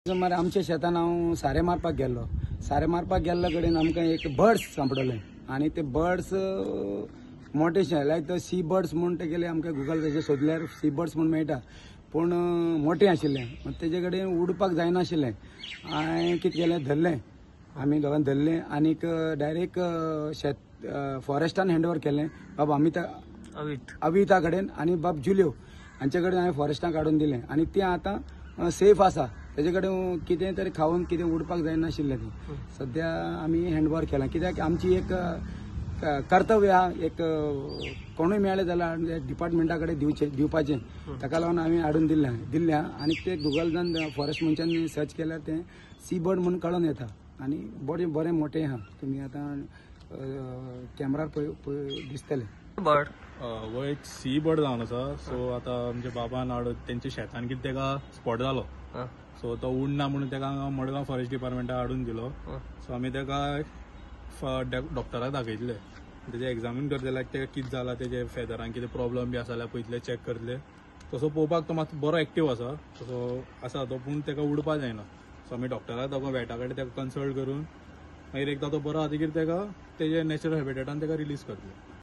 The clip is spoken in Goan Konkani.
सुमार आमच्या शेतान हांव सारें मारपाक गेल्लो. सारें मारपाक गेल्ल्या कडेन आमकां एक बर्ड्स सांपडले आनी ते बर्ड्स मोटेशे लायक सी बर्ड्स म्हूण तेगेले आमकां गुगल तेजेर सोदल्यार सी बर्ड्स म्हूण मेळटा, पूण मोटें आशिल्लें, तेजे कडेन उडपाक जायनाशिल्लें. हांवें कितें केलें, धरलें, आमी दोगां धरलें आनीक डायरेक्ट शेत फॉरेस्टान हँड ओवर केलें बाब अमिता अविता कडेन आनी बाब जुल्यो हांचे कडेन हांवें फॉरेस्टान काडून दिलें आनी तें आतां सेफ आसा. तेजे कडेन कितें तरी खावन कितें उडपाक जायनाशिल्लें. तें सद्या आमी हँड ओवर केलां, कित्याक आमची एक कर्तव्य आहा, एक कोणूय मेळ्ळें जाल्यार डिपार्टमेंटा कडेन दिवपाचें, ताका लागून आमी हाडून दिल्लें आनी ते गुगलान फॉरेस्ट मनशान सर्च केल्यार तें सी बर्ड म्हूण कळोन येता आनी बरें बरें मोटें आहा. तुमी आतां कॅमेरार पळय दिसतलें. बर्ड हो एक सी बर्ड जावन आसा. सो आतां आमच्या बाबान हाडून तेंच्या शेतान कितें तेका स्पॉट जालो, सो तो उडना म्हणून तेका मडगांव फॉरेस्ट डिपार्टमेंटाक हाडून दिलो. सो आमी तेका डॉक्टराक दाखयतले, तेजे एग्जामीन करतले, लायक तेका कितें जाला, तेजे फेदरांक कितें प्रॉब्लम बी आसा जाल्यार पळयतले, चॅक करतले. तसो पळोवपाक तो मातसो बरो एक्टीव आसा, तसो आसा तो, पूण तेका उडपाक जायना. सो आमी डॉक्टराक दाखोवन वेटा कडेन तेका कन्सल्ट करून मागीर एकदां तो बरो जातकीर तेका तेजे नॅचरल हॅबिटेटान तेका रिलीज करतले.